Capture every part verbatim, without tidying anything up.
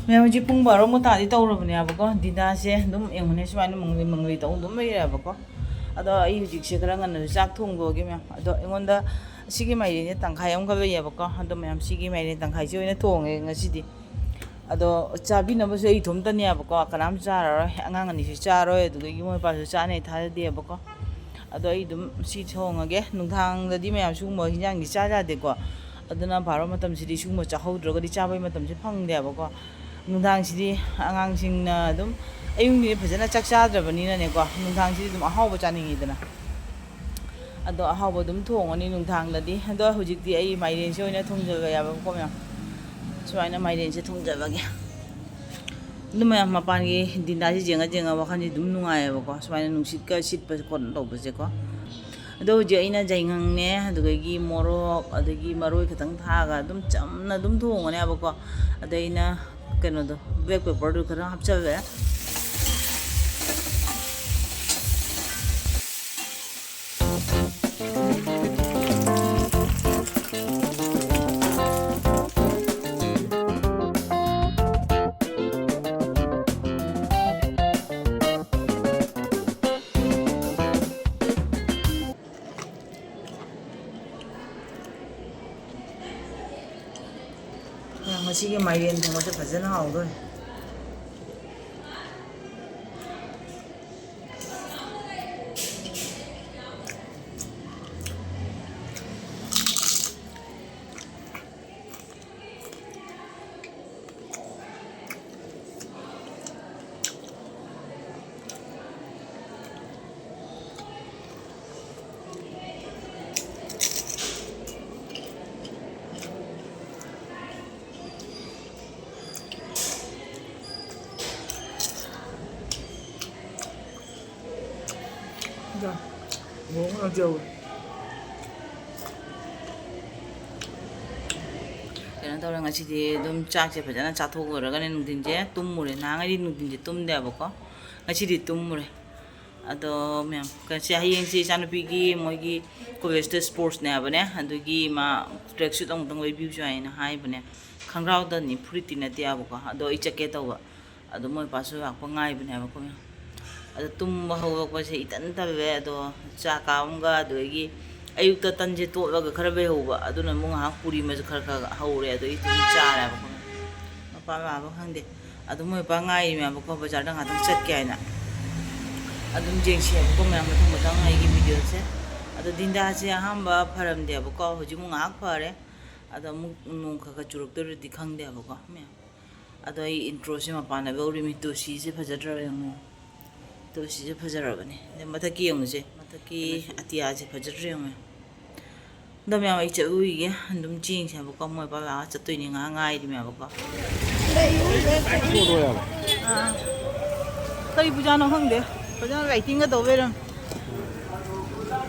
ꯃꯌꯥꯝ, ꯍꯧꯖꯤꯛ ꯄꯨꯡ ꯕꯥꯔꯣ ꯃꯇꯥꯗꯤ ꯇꯧꯔꯕꯅꯦꯕꯀꯣ꯫ ꯗꯤꯗꯥꯁꯦ ꯑꯗꯨꯝ ꯌꯦꯡꯉꯨꯅꯦ, ꯁꯨꯃꯥꯏꯅ ꯃꯪꯂꯤ ꯃꯪꯂꯤ ꯇꯧ ꯑꯗꯨꯝ ꯂꯩꯔꯦꯕꯀꯣ꯫ ꯑꯗꯣ ꯑꯩ ꯍꯧꯖꯤꯛꯁꯦ ꯈꯔ ꯉꯟꯅꯁꯨ ꯆꯥꯛ ꯊꯣꯡꯗꯣꯛꯑꯒꯦ ꯃꯌꯥꯝ꯫ ꯑꯗꯣ ꯑꯩꯉꯣꯟꯗ ꯁꯤꯒꯤ ꯃꯥꯏꯔꯦꯟꯁꯦ ꯇꯪꯈꯥꯏ ꯑꯃꯈꯛ ꯂꯩꯌꯦꯕꯀꯣ꯫ ꯑꯗꯣ ꯃꯌꯥꯝ, ꯁꯤꯒꯤ ꯃꯥꯏꯔꯦꯟ ꯇꯪꯈꯥꯏꯁꯦ ꯑꯣꯏꯅ ꯊꯣꯡꯉꯦ ꯉꯁꯤꯗꯤ꯫ ꯑꯗꯣ ꯆꯥꯕꯤꯅꯕꯁꯨ ꯑꯩ ꯏꯇꯣꯝꯇꯅꯦꯕꯀꯣ, ꯀꯅꯥꯝ ꯆꯥꯔꯔꯣꯏ꯫ ꯑꯉꯥꯡ ꯑꯅꯤꯁꯨ ꯆꯥꯔꯣꯏ, ꯑꯗꯨꯗꯒꯤ ꯃꯣꯏ ꯄꯥꯁꯨ ꯆꯥꯅꯤ ꯊꯥꯖꯗꯦꯕꯀꯣ꯫ ꯑꯗꯣ ꯑꯩ ꯑꯗꯨꯝ ꯁꯤ ꯊꯣꯡꯉꯒꯦ꯫ ꯅꯨꯡꯗꯥꯡꯗꯗꯤ ꯃꯌꯥꯝ ꯁꯤꯒꯨꯝꯕ ꯍꯤꯟꯖꯥꯡꯗꯤ ꯆꯥ ꯌꯥꯗꯦꯀꯣ꯫ ꯑꯗꯨꯅ ꯕꯥꯔꯣ ꯃꯇꯝꯁꯤꯗꯤ ꯁꯤꯒꯨꯝꯕ ꯆꯥꯍꯧꯗ꯭ꯔꯒꯗꯤ ꯆꯥꯕꯩ ꯃꯇꯝꯁꯦ ꯐꯪꯗꯦꯕꯀꯣ꯫ ꯅꯨꯡꯗꯥꯡꯁꯤꯗꯤ ꯑꯉꯥꯡꯁꯤꯡꯅ ꯑꯗꯨꯝ, ꯑꯌꯨꯛꯅꯤ ꯐꯖꯅ ꯆꯥꯛ ꯆꯥꯗ꯭ꯔꯕꯅꯤꯅꯅꯦꯀꯣ, ꯅꯨꯡꯗꯥꯡꯁꯤꯗꯤ ꯑꯗꯨꯝ ꯑꯍꯥꯎꯕ ꯆꯥꯅꯤꯡꯉꯤꯗꯅ꯫ ꯑꯗꯣ ꯑꯍꯥꯎꯕ ꯑꯗꯨꯝ ꯊꯣꯡꯉꯅꯤ ꯅꯨꯡꯗꯥꯡꯗꯗꯤ꯫ ꯑꯗꯣ ꯍꯧꯖꯤꯛꯇꯤ ꯑꯩ ꯃꯥꯏꯔꯦꯟꯁꯦ ꯑꯣꯏꯅ ꯊꯣꯡꯖꯜꯂꯒꯦꯕꯀꯣ ꯃꯌꯥꯝ꯫ ꯁꯨꯃꯥꯏꯅ ꯃꯥꯏꯔꯦꯟꯁꯦ ꯊꯣꯡꯖꯜꯂꯒꯦ꯫ ꯑꯗꯨ ꯃꯌꯥꯝ, ꯃꯄꯥꯟꯒꯤ ꯗꯤꯟꯗꯥꯁꯤ ꯌꯦꯡꯉ ꯌꯦꯡꯉ ꯋꯥꯈꯜꯁꯦ ꯑꯗꯨꯝ ꯅꯨꯡꯉꯥꯏꯌꯦꯕꯀꯣ꯫ ꯁꯨꯃꯥꯏꯅ ꯅꯨꯡꯁꯤꯠꯀ ꯁꯤꯠꯄ ꯈꯣꯠꯅ ꯇꯧꯕꯁꯦꯀꯣ꯫ ꯑꯗꯣ ꯍꯧꯖꯤꯛ ꯑꯩꯅ ꯌꯥꯏꯉꯪꯅꯦ, ꯑꯗꯨꯗꯒꯤ ꯃꯣꯔꯣꯛ, ꯑꯗꯒꯤ ꯃꯔꯣꯏ ꯈꯛꯇꯪ ꯊꯥꯛꯑꯒ ꯑꯗꯨꯝ ꯆꯝꯅ ꯑꯗꯨꯝ ꯊꯣꯡꯉꯅꯦꯕꯀꯣ꯫ ꯑꯗ ꯑꯩꯅ ꯀꯩꯅꯣꯗꯣ, ꯕ꯭ꯂꯦꯛ ꯄꯦꯄꯔꯗꯨ ꯈꯔ ꯍꯥꯞꯆꯜꯂꯦ꯫ ꯉꯁꯤꯒꯤ ꯃꯥꯏꯔꯦꯟ ꯊꯣꯡꯕꯁꯦ ꯐꯖꯅ ꯍꯥꯎꯗꯣꯔꯦ꯫ ꯌꯥꯝ ꯃꯑꯣꯡ ꯌꯥꯝ ꯌꯧꯋꯦ꯫ ꯀꯩꯅꯣ ꯇꯧꯔꯦ, ꯉꯁꯤꯗꯤ ꯑꯗꯨꯝ ꯆꯥꯛꯁꯦ ꯐꯖꯅ ꯆꯥꯊꯣꯛꯎꯔꯒꯅꯦ ꯅꯨꯡꯊꯤꯟꯁꯦ ꯇꯨꯝꯃꯨꯔꯦ꯫ ꯅꯍꯥꯟꯈꯩꯗꯤ ꯅꯨꯡꯊꯤꯟꯁꯦ ꯇꯨꯝꯗꯦꯕꯀꯣ, ꯉꯁꯤꯗꯤ ꯇꯨꯝꯃꯨꯔꯦ꯫ ꯑꯗꯣ ꯃꯌꯥꯝ, ꯀꯩꯅꯣꯁꯦ, ꯍꯌꯦꯡꯁꯦ ꯏꯆꯥꯅꯨꯄꯤꯒꯤ ꯃꯣꯏꯒꯤ ꯀꯣꯂꯦꯖꯇ ꯁ꯭ꯄꯣꯔꯠꯁꯅꯦ ꯍꯥꯏꯕꯅꯦ, ꯑꯗꯨꯒꯤ ꯃꯥ ꯇ꯭ꯔꯦꯛ ꯁꯨꯠ ꯑꯃꯨꯛꯇꯪ ꯂꯩꯕꯤꯌꯨꯁꯨ ꯍꯥꯏꯅ ꯍꯥꯏꯕꯅꯦ꯫ ꯈꯣꯡꯒ꯭ꯔꯥꯎꯗꯅꯤ, ꯐꯨꯔꯤꯠꯇꯤ ꯅꯠꯇꯦꯕꯀꯣ꯫ ꯑꯗꯣ ꯑꯩ ꯆꯠꯀꯦ ꯇꯧꯕ, ꯑꯗꯣ ꯃꯣꯏ ꯄꯥꯁꯨ ꯂꯥꯛꯄ ꯉꯥꯏꯕꯅꯦꯕꯀꯣ꯫ ꯑꯗꯣ ꯇꯨꯝꯕ ꯍꯧꯒꯠꯂꯛꯄꯁꯦ ꯏꯇꯟ ꯇꯜꯂꯦ꯫ ꯑꯗꯣ ꯆꯥ ꯀꯥ ꯑꯃꯒ, ꯑꯗꯨꯗꯒꯤ ꯑꯌꯨꯛꯇ ꯇꯟꯁꯦ ꯇꯣꯠꯂꯒ ꯈꯔ ꯂꯩꯍꯧꯕ, ꯑꯗꯨꯅ ꯑꯃꯨꯛ ꯉꯥꯏꯍꯥꯛ ꯄꯨꯔꯤ ꯑꯃꯁꯨ ꯈꯔ ꯈꯔ ꯍꯧꯔꯦ꯫ ꯑꯗꯣ ꯑꯩ ꯑꯗꯨꯝ ꯆꯥꯔꯦꯕꯀꯣ꯫ ꯃꯄꯥ ꯃꯥꯕ ꯈꯪꯗꯦ꯫ ꯑꯗꯣ ꯃꯣꯏ ꯃꯄꯥ ꯉꯥꯏꯔꯤꯃꯦꯕꯀꯣ, ꯕꯖꯥꯔꯗ ꯉꯥꯛꯇꯪ ꯆꯠꯀꯦ ꯍꯥꯏꯅ꯫ ꯑꯗꯨꯝ ꯌꯦꯡꯁꯦꯕꯀꯣ ꯃꯌꯥꯝ, ꯃꯊꯪ ꯃꯊꯪ ꯑꯩꯒꯤ ꯚꯤꯗꯤꯑꯣꯁꯦ꯫ ꯑꯗꯣ ꯗꯤꯟꯗꯥꯁꯦ ꯑꯍꯥꯟꯕ ꯐꯔꯝꯗꯦꯕꯀꯣ, ꯍꯧꯖꯤꯛ ꯑꯃꯨꯛ ꯉꯥꯏꯍꯥꯛ ꯐꯔꯦ꯫ ꯑꯗꯣ ꯑꯃꯨꯛ ꯅꯣꯡ ꯈꯔ ꯈꯔ ꯆꯨꯔꯛꯇꯣꯏꯔꯗꯤ ꯈꯪꯗꯦꯕꯀꯣ ꯃꯌꯥꯝ꯫ ꯑꯗꯣ ꯑꯩ ꯏꯟꯇ꯭ꯔꯣꯁꯦ ꯃꯄꯥꯟꯗ ꯂꯧꯔꯤꯃꯤ꯫ ꯇꯨꯜꯁꯤꯁꯦ ꯐꯖꯗ꯭ꯔꯥ ꯌꯦꯡꯉꯣ꯫ ꯇꯨꯜꯁꯤꯁꯦ ꯐꯖꯔꯕꯅꯦ꯫ ꯑꯗꯩ ꯃꯊꯛꯀꯤ ꯌꯦꯡꯉꯨꯁꯦ, ꯃꯊꯛꯀꯤ ꯑꯇꯤꯌꯥꯁꯦ ꯐꯖꯗ꯭ꯔꯥ ꯌꯦꯡꯉꯣ꯫ ꯑꯗꯣ ꯃꯌꯥꯝ, ꯑꯩ ꯆꯠꯂꯨꯈꯤꯒꯦ꯫ ꯑꯗꯨꯝ ꯆꯦꯡꯁꯦꯕꯀꯣ, ꯃꯣꯏ ꯕꯕꯥ ꯆꯠꯇꯣꯏꯅꯦ, ꯉꯥꯏꯍꯥꯛ ꯉꯥꯏꯔꯤꯃꯦꯕꯀꯣ꯫ ꯑꯥ꯫ ꯀꯔꯤ ꯄꯨꯖꯥꯅꯣ ꯈꯪꯗꯦ, ꯐꯖꯅ ꯂꯥꯏꯇꯤꯡꯒ ꯇꯧ ꯂꯩꯔꯝꯃꯦ꯫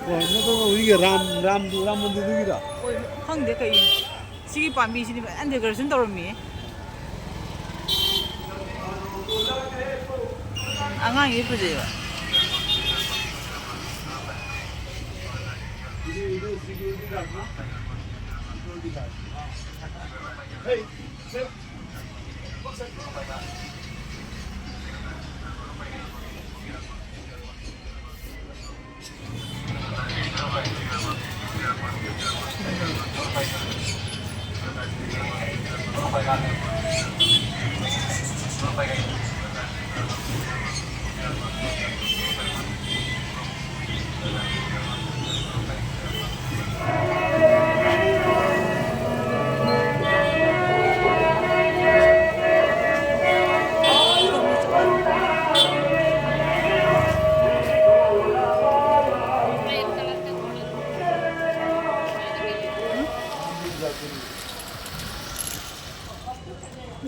ꯑꯣ, ꯅꯠꯇ꯭ꯔꯒ ꯍꯧꯖꯤꯛꯀꯤ ꯔꯥꯝ, ꯔꯥꯝ, ꯔꯥꯝ ꯃꯟꯗꯤꯔꯗꯨꯒꯤꯔꯣ? ꯑꯣꯏ, ꯈꯪꯗꯦ ꯀꯩ꯫ ꯁꯤꯒꯤ ꯄꯥꯝꯕꯤꯁꯤꯗꯤ ꯐꯖꯅ decoration ꯇꯧꯔꯝꯃꯤꯌꯦ꯫ ꯑꯉꯥꯡꯒꯤꯗꯤ ꯐꯖꯩꯕ꯫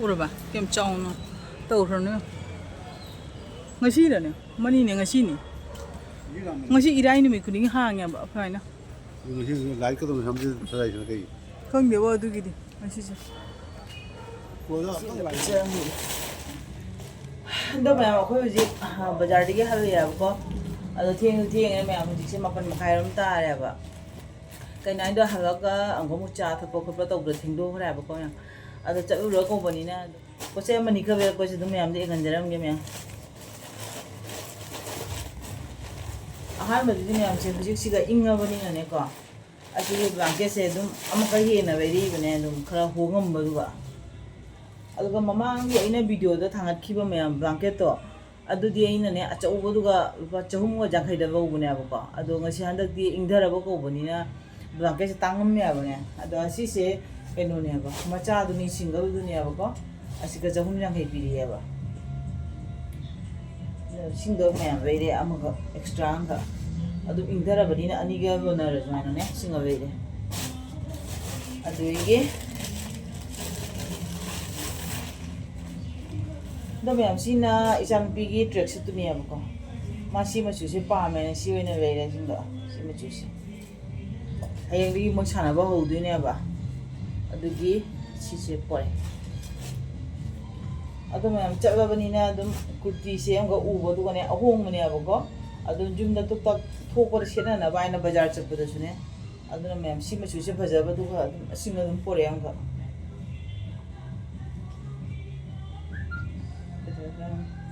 ꯎꯔꯕ? ꯀꯌꯥꯝ ꯆꯥꯎꯅ ꯇꯧꯈ꯭ꯔꯕꯅꯣ ꯌꯦꯡꯉꯣ꯫ ꯉꯁꯤꯔꯅꯦ? ꯃꯅꯤꯅꯦ, ꯉꯁꯤꯅꯤ꯫ ꯉꯁꯤ ꯏꯔꯥꯏ ꯅꯨꯃꯤꯠ ꯈꯨꯗꯤꯡꯒꯤ ꯍꯥꯡꯉꯦꯕ ꯑꯗꯨꯃꯥꯏꯅ꯫ ꯑꯗꯨ ꯉꯁꯤ ꯂꯥꯏꯠ ꯀꯗꯧꯅ ꯁꯝꯖꯤꯟ ꯊꯥꯗꯥꯏꯁꯤꯅ ꯀꯩ? ꯈꯪꯗꯦꯕꯣ ꯑꯗꯨꯒꯤꯗꯤ ꯉꯁꯤꯁꯦ꯫ ꯀꯣꯏꯂꯥ ꯑꯝꯇꯪ ꯂꯥꯏꯠ꯫ ꯑꯗꯣ ꯃꯌꯥꯝ, ꯑꯩꯈꯣꯏ ꯍꯧꯖꯤꯛ, ꯑ, ꯕꯖꯥꯔꯗꯒꯤ ꯍꯜꯂꯛꯑꯦꯕꯀꯣ꯫ ꯑꯗꯣ ꯊꯦꯡꯁꯨ ꯊꯦꯡꯉꯦ ꯃꯌꯥꯝ, ꯍꯧꯖꯤꯛꯁꯦ ꯃꯥꯄꯟ ꯃꯈꯥꯏꯔꯣꯝ ꯇꯥꯔꯦꯕ꯫ ꯀꯩꯅꯣ ꯍꯥꯏꯗꯣ, ꯍꯜꯂꯛꯑꯒ ꯑꯃꯨꯛ ꯆꯥ ꯊꯛꯄ ꯈꯣꯠꯄ ꯇꯧꯕꯗ ꯊꯦꯡꯗꯣꯛꯈ꯭ꯔꯦꯕꯀꯣ ꯃꯌꯥꯝ꯫ ꯑꯗꯣ ꯆꯠꯂꯨꯔ ꯀꯧꯕꯅꯤꯅ ꯄꯣꯠ ꯆꯩ ꯑꯃꯅꯤ ꯈꯔ ꯂꯩꯔꯛꯄꯁꯦ ꯑꯗꯨꯝ ꯃꯌꯥꯝꯗ ꯌꯦꯡꯍꯟꯖꯔꯝꯒꯦ ꯃꯌꯥꯝ꯫ ꯑꯍꯥꯟꯕꯗꯗꯤ ꯃꯌꯥꯝꯁꯦ ꯍꯧꯖꯤꯛꯁꯤꯒ ꯏꯪꯉꯕꯅꯤꯅꯅꯦꯀꯣ, ꯑꯁꯤꯒꯤ ꯕ꯭ꯂꯥꯡꯀꯦꯠꯁꯦ ꯑꯗꯨꯝ ꯑꯃꯈꯛ ꯍꯦꯟꯅ ꯂꯩꯔꯛꯏꯕꯅꯦ, ꯑꯗꯨꯝ ꯈꯔ ꯍꯣꯡꯉꯝꯕꯗꯨꯒ꯫ ꯑꯗꯨꯒ ꯃꯃꯥꯡꯒꯤ ꯑꯩꯅ ꯚꯤꯗꯤꯑꯣꯗ ꯊꯥꯡꯒꯠꯈꯤꯕ ꯃꯌꯥꯝ ꯕ꯭ꯂꯥꯡꯀꯦꯠꯇꯣ, ꯑꯗꯨꯗꯤ ꯑꯩꯅꯅꯦ ꯑꯆꯧꯕꯗꯨꯒ ꯂꯨꯄꯥ ꯆꯍꯨꯝꯒ ꯌꯥꯡꯈꯩꯗ ꯂꯧꯕꯅꯦꯕꯀꯣ꯫ ꯑꯗꯣ ꯉꯁꯤ ꯍꯟꯗꯛꯇꯤ ꯏꯪꯊꯔꯕ ꯀꯧꯕꯅꯤꯅ ꯕ꯭ꯂꯥꯡꯀꯦꯠꯁꯦ ꯇꯥꯡꯉꯝꯃꯦ ꯍꯥꯏꯕꯅꯦ꯫ ꯑꯗꯣ ꯑꯁꯤꯁꯦ ꯀꯩꯅꯣꯅꯦꯕ, ꯃꯆꯥꯗꯨꯅꯤ, ꯁꯤꯡꯒꯜꯗꯨꯅꯦꯕꯀꯣ꯫ ꯑꯁꯤꯒ ꯆꯍꯨꯝ ꯌꯥꯡꯈꯩ ꯄꯤꯔꯛꯑꯦꯕ꯫ ꯑꯗꯣ ꯁꯤꯡꯒꯜ ꯃꯌꯥꯝ ꯂꯩꯔꯦ, ꯑꯃꯒ ꯑꯦꯛꯁꯇ꯭ꯔꯥ ꯑꯃꯒ꯫ ꯑꯗꯨꯝ ꯏꯪꯊꯔꯕꯅꯤꯅ ꯑꯅꯤꯒ ꯂꯣꯟꯅꯔꯁꯨ ꯍꯥꯏꯅꯅꯦ, ꯁꯤꯡꯒꯜ ꯂꯩꯔꯦ꯫ ꯑꯗꯨꯗꯒꯤ ꯑꯗꯣ ꯃꯌꯥꯝ, ꯁꯤꯅ ꯏꯆꯥꯅꯨꯄꯤꯒꯤ ꯇ꯭ꯔꯦꯛ ꯁꯨꯠꯇꯨꯅꯦꯕꯀꯣ꯫ ꯃꯥ ꯁꯤ ꯃꯆꯨꯁꯦ ꯄꯥꯝꯃꯦꯅ ꯁꯤ ꯑꯣꯏꯅ ꯂꯩꯔꯦ꯫ ꯁꯤꯡꯗꯣ, ꯁꯤ ꯃꯆꯨꯁꯦ꯫ ꯍꯌꯦꯡꯗꯒꯤ ꯃꯣꯏ ꯁꯥꯟꯅꯕ ꯍꯧꯗꯣꯏꯅꯦꯕ꯫ ꯑꯗꯨꯒꯤ ꯁꯤꯁꯦ ꯄꯣꯔꯦ꯫ ꯑꯗꯣ ꯃꯌꯥꯝ, ꯆꯠꯂꯕꯅꯤꯅ ꯑꯗꯨꯝ ꯀꯨꯔꯇꯤꯁꯦ ꯑꯃꯒ ꯎꯕ, ꯑꯗꯨꯒꯅꯦ ꯑꯍꯣꯡꯕꯅꯦꯕꯀꯣ꯫ ꯑꯗꯨꯝ ꯌꯨꯝꯗ ꯇꯨꯛ ꯇꯛ ꯊꯣꯛꯄꯗ ꯁꯦꯠꯅꯅꯕ ꯍꯥꯏꯅ ꯕꯖꯥꯔ ꯆꯠꯄꯗꯁꯨꯅꯦ꯫ ꯑꯗꯨꯅ ꯃꯌꯥꯝ, ꯁꯤ ꯃꯆꯨꯁꯦ ꯐꯖꯕꯗꯨꯒ ꯑꯗꯨꯝ ꯑꯁꯤꯅ ꯑꯗꯨꯝ ꯄꯣꯔꯛꯑꯦ ꯑꯃꯈꯛ꯫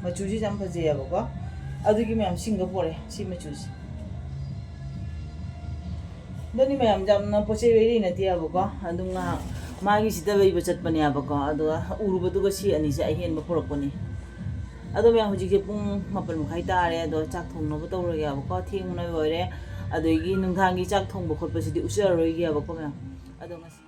ꯃꯆꯨꯁꯤꯁꯨ ꯌꯥꯝ ꯐꯖꯩꯌꯦꯕꯀꯣ꯫ ꯑꯗꯨꯒꯤ ꯃꯌꯥꯝ ꯁꯤꯡꯒ ꯄꯣꯔꯛꯑꯦ ꯁꯤ ꯃꯆꯨꯁꯦ꯫ ꯑꯗꯨꯅꯤ ꯃꯌꯥꯝ, ꯌꯥꯝꯅ ꯄꯣꯠ ꯆꯩ ꯂꯩꯔꯤ ꯅꯠꯇꯦꯕꯀꯣ꯫ ꯑꯗꯨꯝ ꯉꯥꯏꯍꯥꯛ ꯃꯥꯒꯤꯁꯤꯗ ꯂꯩꯕ ꯆꯠꯄꯅꯦꯕꯀꯣ꯫ ꯑꯗꯨꯒ ꯎꯔꯨꯕꯗꯨꯒ ꯁꯤ ꯑꯅꯤꯁꯦ ꯑꯍꯦꯟꯕ ꯄꯨꯔꯛꯄꯅꯤ꯫ ꯑꯗꯣ ꯃꯌꯥꯝ, ꯍꯧꯖꯤꯛꯁꯦ ꯄꯨꯡ ꯃꯥꯄꯟ ꯃꯈꯥꯏ ꯇꯥꯔꯦ꯫ ꯑꯗꯣ ꯆꯥꯛ ꯊꯣꯡꯅꯕ ꯇꯧꯔꯒꯦꯕꯀꯣ꯫ ꯊꯦꯡꯕꯅ ꯂꯣꯏꯔꯦ꯫ ꯑꯗꯒꯤ ꯅꯨꯡꯗꯥꯡꯒꯤ ꯆꯥꯛ ꯊꯣꯡꯕ ꯈꯣꯠꯄꯁꯤꯗꯤ ꯎꯠꯆꯔꯔꯣꯏꯒꯦꯕꯀꯣ ꯃꯌꯥꯝ꯫ ꯑꯗꯣ ꯉꯁꯤ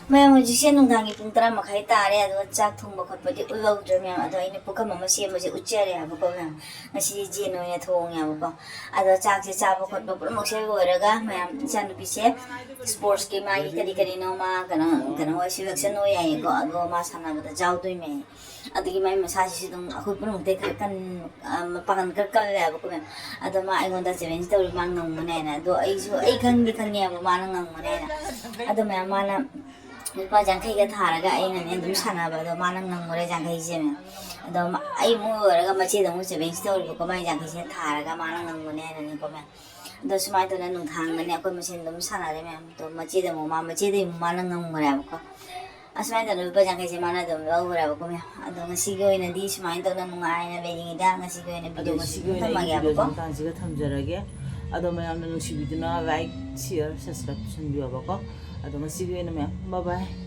ꯃꯌꯥꯝ, ꯍꯧꯖꯤꯛꯁꯦ ꯅꯨꯡꯗꯥꯡꯒꯤ ꯄꯨꯡ ꯇꯔꯥ ꯃꯈꯥꯏ ꯇꯥꯔꯦ꯫ ꯑꯗꯨꯒ ꯆꯥꯛ ꯊꯣꯡꯕ ꯈꯣꯠꯄꯗꯤ ꯎꯠꯍꯧꯗ꯭ꯔꯦ ꯃꯌꯥꯝ꯫ ꯑꯗꯣ ꯑꯩꯅ ꯄꯨꯈꯝ ꯑꯃ ꯁꯦꯝꯕꯁꯦ ꯎꯠꯆꯔꯦꯕꯀꯣ ꯃꯌꯥꯝ꯫ ꯉꯁꯤꯗꯤ ꯌꯦꯟ ꯑꯣꯏꯅ ꯊꯣꯡꯉꯦꯕꯀꯣ꯫ ꯑꯗꯣ ꯆꯥꯛꯁꯦ ꯆꯥꯕ ꯈꯣꯠꯄ ꯄꯨꯝꯅꯃꯛꯁꯦ ꯂꯣꯏꯔꯒ ꯃꯌꯥꯝ, ꯏꯆꯥꯅꯨꯄꯤꯁꯦ ꯁ꯭ꯄꯣꯔꯠꯁꯀꯤ ꯃꯥꯒꯤ ꯀꯔꯤ ꯀꯔꯤꯅꯣ ꯃꯥ ꯀꯩꯅꯣ, ꯀꯩꯅꯣ ꯑꯣꯏ, ꯁꯦꯂꯦꯛꯁꯟ ꯑꯣꯏ ꯌꯥꯏꯌꯦꯀꯣ꯫ ꯑꯗꯣ ꯃꯥ ꯁꯥꯟꯅꯕꯗ ꯌꯥꯎꯗꯣꯏꯅꯦ꯫ ꯑꯗꯨꯒꯤ ꯃꯥꯏ ꯃꯁꯥꯁꯤꯁꯨ ꯑꯗꯨꯝ ꯑꯩꯈꯣꯏ ꯄꯨꯝꯅꯃꯛꯇꯩ ꯈꯔ ꯀꯟ-, ꯑ, ꯃꯄꯥꯡꯒꯜ ꯈꯔ ꯀꯜꯂꯦ ꯍꯥꯏꯕꯀꯣ ꯃꯦꯝ꯫ ꯑꯗꯣ ꯃꯥ ꯑꯩꯉꯣꯟꯗ ꯆꯦꯂꯦꯟꯖ ꯇꯧꯔꯤ, ꯃꯥ ꯉꯝꯒꯅꯤ ꯍꯥꯏꯅ꯫ ꯑꯗꯣ ꯑꯩꯁꯨ, ꯑꯩ ꯈꯪꯗꯤ ꯈꯪꯉꯦꯕ ꯃꯥꯅ ꯉꯝꯒꯅꯤ ꯍꯥꯏꯅ꯫ ꯑꯗꯣ ꯃꯦꯝ, ꯃꯥꯅ ꯂꯨꯄꯥ ꯌꯥꯡꯈꯩꯒ ꯊꯥꯔꯒ ꯑꯩꯅꯅꯦ ꯑꯗꯨꯝ ꯁꯥꯟꯅꯕ, ꯑꯗꯣ ꯃꯥꯅ ꯉꯝꯈ꯭ꯔꯦ ꯌꯥꯡꯈꯩꯁꯦ ꯃꯦꯝ꯫ ꯑꯗꯣ ꯃꯥ-, ꯑꯩ ꯑꯃꯨꯛ ꯂꯣꯏꯔꯒ ꯃꯆꯦꯗ ꯑꯃꯨꯛ ꯆꯦꯂꯦꯟꯖ ꯇꯧꯔꯤꯕꯀꯣ, ꯃꯥꯏ ꯌꯥꯡꯈꯩꯁꯦ ꯊꯥꯔꯒ ꯃꯥꯅ ꯉꯝꯒꯅꯤ ꯍꯥꯏꯅꯅꯦꯀꯣ ꯃꯦꯝ꯫ ꯑꯗꯣ ꯁꯨꯃꯥꯏꯅ ꯇꯧꯗꯅ ꯅꯨꯡꯗꯥꯡꯗꯅꯦ ꯑꯩꯈꯣꯏ ꯃꯁꯦꯟ ꯑꯗꯨꯝ ꯁꯥꯟꯅꯔꯦ ꯃꯦꯝ꯫ ꯑꯗꯣ ꯃꯆꯦꯗ ꯑꯃꯨꯛ ꯃꯥ, ꯃꯆꯦꯗ ꯑꯃꯨꯛ ꯃꯥꯅ ꯉꯝꯈ꯭ꯔꯦꯕꯀꯣ꯫ ꯑꯁꯨꯃꯥꯏꯅ ꯇꯧꯗꯅ ꯂꯨꯄꯥ ꯌꯥꯡꯈꯩꯁꯦ ꯃꯥꯅ ꯑꯗꯨꯝ ꯂꯧꯈ꯭ꯔꯦꯕꯀꯣ, ꯃꯌꯥꯝ꯫ ꯑꯗꯣ ꯉꯁꯤꯒꯤ ꯑꯣꯏꯅꯗꯤ ꯁꯨꯃꯥꯏꯅ ꯇꯧꯗꯅ ꯅꯨꯡꯉꯥꯏꯅ ꯂꯩꯔꯤꯉꯩꯗ ꯉꯁꯤꯒꯤ ꯑꯣꯏꯅ ꯑꯗꯣ ꯚꯤꯗꯤꯑꯣꯁꯤ ꯉꯁꯤꯒꯤ ꯑꯗꯨꯝ ꯑꯣꯏꯅ ꯑꯩꯒꯤ ꯊꯝꯃꯒꯦꯕꯀꯣ꯫ ꯚꯤꯗꯤꯑꯣꯁꯤ ꯃꯇꯥꯡꯁꯤꯒ ꯊꯝꯖꯔꯒꯦ꯫ ꯑꯗꯣ ꯃꯌꯥꯝꯅ ꯅꯨꯡꯁꯤꯕꯤꯗꯨꯅ like, share, subscribe ꯇꯧꯁꯟꯕꯤꯌꯣꯕꯀꯣ꯫ ꯑꯗꯣ ꯉꯁꯤꯒꯤ ꯑꯣꯏꯅ ꯃꯌꯥꯝ bye bye꯫